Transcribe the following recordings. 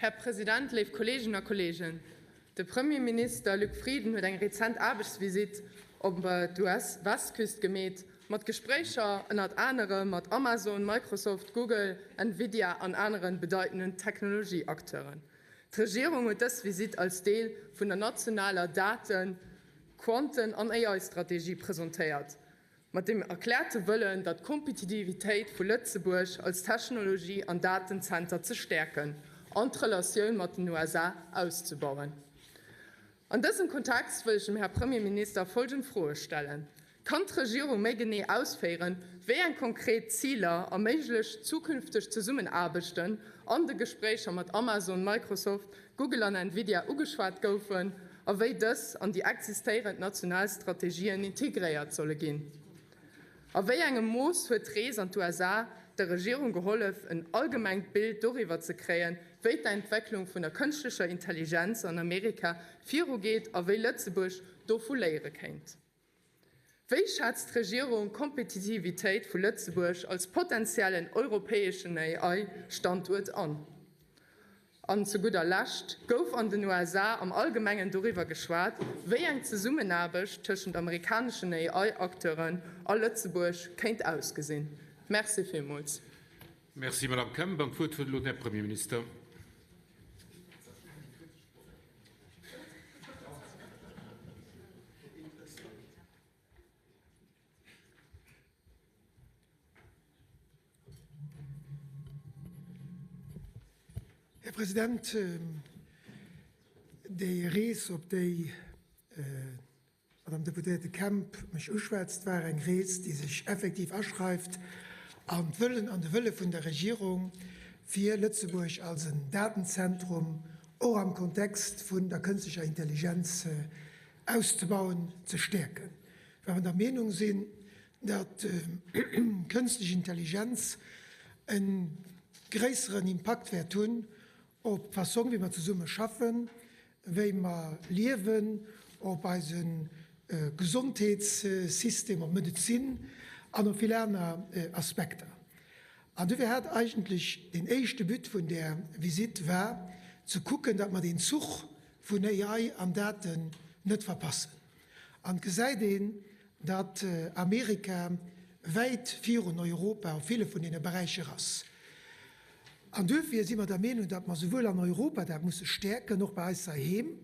Här President, léif Kolleeginnen a Kolleegen, de Premierminister Luc Frieden huet eng rezent Aarbechtsvisitt op d'US-Westküst gemeet, mat Gespréicher ënnert anerem mat Amazon, Microsoft, Google, Nvidia an anere bedeitenden Technologieacteuren. D'Regierung huet dës Visitt als Deel vun der nationaler Daten-, Quanten an AI-Strategie presentéiert, mat dem erkläerte Wëllen, datt d'Kompetitivitéit vu Lëtzebuerg als Technologie an Datenzenter ze stäerken an d'Relatioun mat den USA auszebauen. An dësem Kontext wëll ech dem Här Premierminister folgend Froe stellen, Kann d'Regierung méi genee ausféieren, wéi eng konkret Ziler a méiglech zukünfteg Zesummenaarbechten an de Gespréicher mat Amazon, Microsoft, Google an Nvidia ugeschwat goufen a wéi dës an déi existéierend national Strategien integréiert solle ginn? A wéi engem Mooss huet d'Rees an d'USA der Regierung gehollef, en allgemengt Bild doriwwer ze kréien, wéi d'Entwécklung vun der kënschtlecher Intelligenz an Amerika virugeet a wéi Lëtzebuerg dovu léiere kéint? Wéi schätzt d'Regierung d'Kompetitivitéit vu Lëtzebuerg als potentiellen europäeschen AI-Standuert an? An zu gudder Lescht, gouf an den USA am Allgemengen doriwwer geschwat, wéi eng Zesummenaarbecht tëschent amerikaneschen AI-Acteuren a Lëtzebuerg kéint ausgesinn? Merci villmools. Merci, Madame Kemp. An d'Wuert huet elo den Här Premierminister. Här President, déi Rees, op déi d'Madame Deputéierte Kemp mech uschwätzt, war eng Rees, déi sech effektiv aschreift an d'Wëllen, an de Wëlle vun der Regierung, fir Lëtzebuerg als en Datenzentrum och am Kontext vun der kënstlecher Intelligenz auszebauen, ze stäerken, well mer der Meenung sinn, datt kënstlech Intelligenz e gréisseren Impakt wäert hunn op d'Fassong, wéi mer zesumme schaffen, wéi mer liewen, op eise Gesondheetssystem, op d'Medezin an op vill aner Aspekter. An dofir hat eigentlech deen éischte But vun där Visitt war, ze kucken, datt mer deen Zuch vun AI an Daten net verpassen. An et gesäit een, datt Amerika wäit virun Europa op ville vun deene Beräicher ass. An duerfir si mer der Meenung, datt mer souwuel an Europa dat musse stäerken, och bei eis heiheem,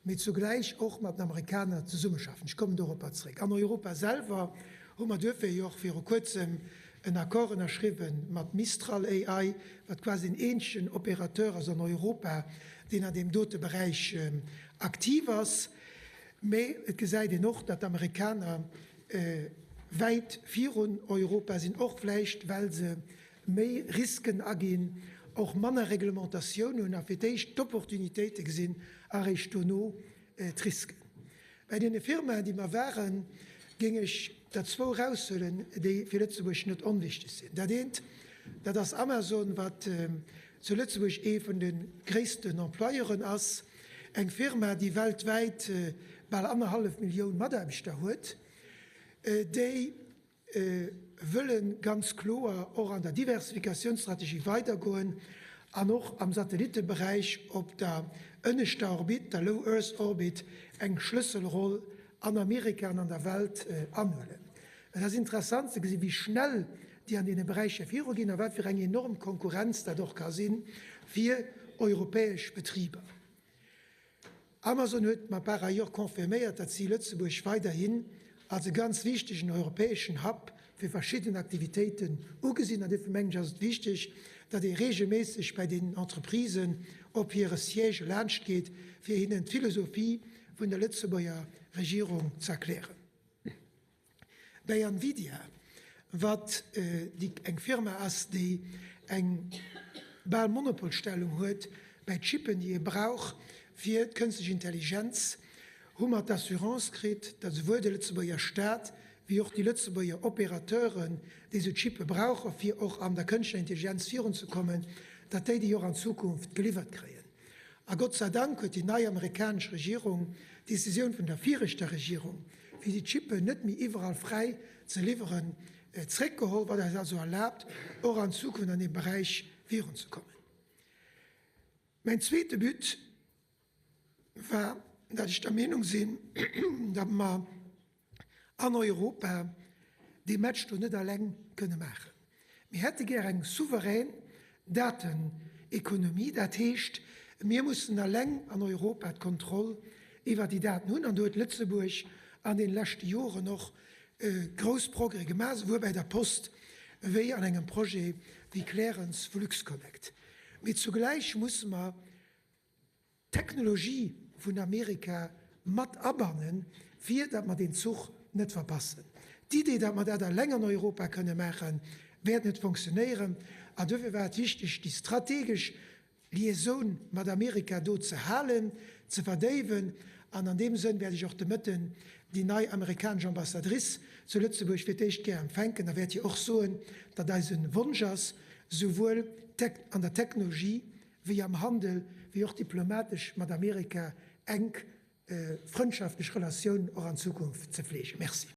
mee zugläich och mat den Amerikaner zesummeschaffen. Ech kommen doropper zréck. An Europa selwer hu mer duerfir jo och viru Kuerzem en Accord ënnerschriwwe mat Mistral AI, wat quasi den eenzegen Opérateur ass an Europa, deen an deem dote Beräich aktiv ass. Mee et gesäit een och, datt d'Amerikaner wäit virun Europa sinn, och vläicht well se méi Risken aginn, och manner Reglementatioun hunn a fir d'éischt d'Opportunitéite gesinn a réischt dono d'Risken. Bei deene Firmaen, déi mer waren, géing ech der zwou eraushuelen, déi fir Lëtzebuerg net onwichtig sinn. Dat eent, dat ass Amazon, wat zu Lëtzebuerg ee vun de gréissten Employeuren ass, eng Firma, déi weltwäit bal annerhallef Millioun Mataarbechter huet, déi wëlle ganz kloer och an der Diversifikatiounsstrategie weidergoen an och am Satellitteberäich op der ënneschter Orbit, der Low Earth Orbit, eng Schlësselroll an Amerika an an der Welt anhuelen. Et ass interessant ze gesinn, wéi schnell déi an deene Beräicher viruginn a wat fir eng enorm Konkurrenz dat och ka si fir europäesch Betriber. Amazon huet mer par ailleurs confirméiert, datt si Lëtzebuerg weiderhin als e ganz wichtegen europäeschen Hub fir verschidden Aktivitéiten ugesinn. An duerfir mengen ech, ass et wichteg, datt ee reegelméisseg bei deenen Entreprisen op hire Siège laanschtgeet, fir hinnen d'Philosophie vun der Lëtzebuerger Regierung ze erklären. Bäi Nvidia, wat eng Firma ass, déi eng bal Monopolstellung huet bäi Chippen, déi ee brauch fir d'kënstlech Intelligenz, hu mer d'Assurance kritt, datt esouwuel de Lëtzebuerger Staat wéi och déi Lëtzebuerger Opérateuren, déi esou Chippe brauche fir och an der kënschtlecher Intelligenz virunzekommen, datt déi déi och an Zukunft geliwwert kréien. A Gott sei Dank huet déi nei amerikanesch Regierung d'Decisioun vun der viregter Regierung, fir déi Chippen net méi iwwerall fräi ze liwweren, zréckgeholl, wat eis also erlaabt, och an Zukunft an deem Beräich virunzekommen. Mäin zweete But war, datt ech der Meenung sinn, datt mer an Europa dee Match do net alleng kënne maachen. Mir hätte gär eng souverän Datenekonomie, dat heescht, mir mussen alleng an Europa d'Kontroll iwwer déi Daten hunn. An do huet Lëtzebuerg an deene leschte Joren och grouss Progrès gemaach, souwuel bäi der Post wéi an engem Projet wéi Clearance vu LuxConnect. Mee zugläich musse mer d'Technologie vun Amerika mat abannen, fir datt mer deen Zuch net verpassen. D'Idee, datt mer dat eleng an Europa kënne maachen, wäert net fonctionnéieren. An duerfir war et wichteg, déi strategesch Liaisoun mat Amerika do ze halen, ze verdéiwen. An an deem Sënn wäert ech och de Mëtten déi nei amerikanesch Ambassadrice zu Lëtzebuerg fir d'éischt gär empfänken a wäert hir och soen, datt eise Wonsch ass, souwuel an der Technologie wéi am Handel, wéi och diplomatesch mat Amerika enk frëndschaftlech Relatiounen och an Zukunft ze fleegen. Merci.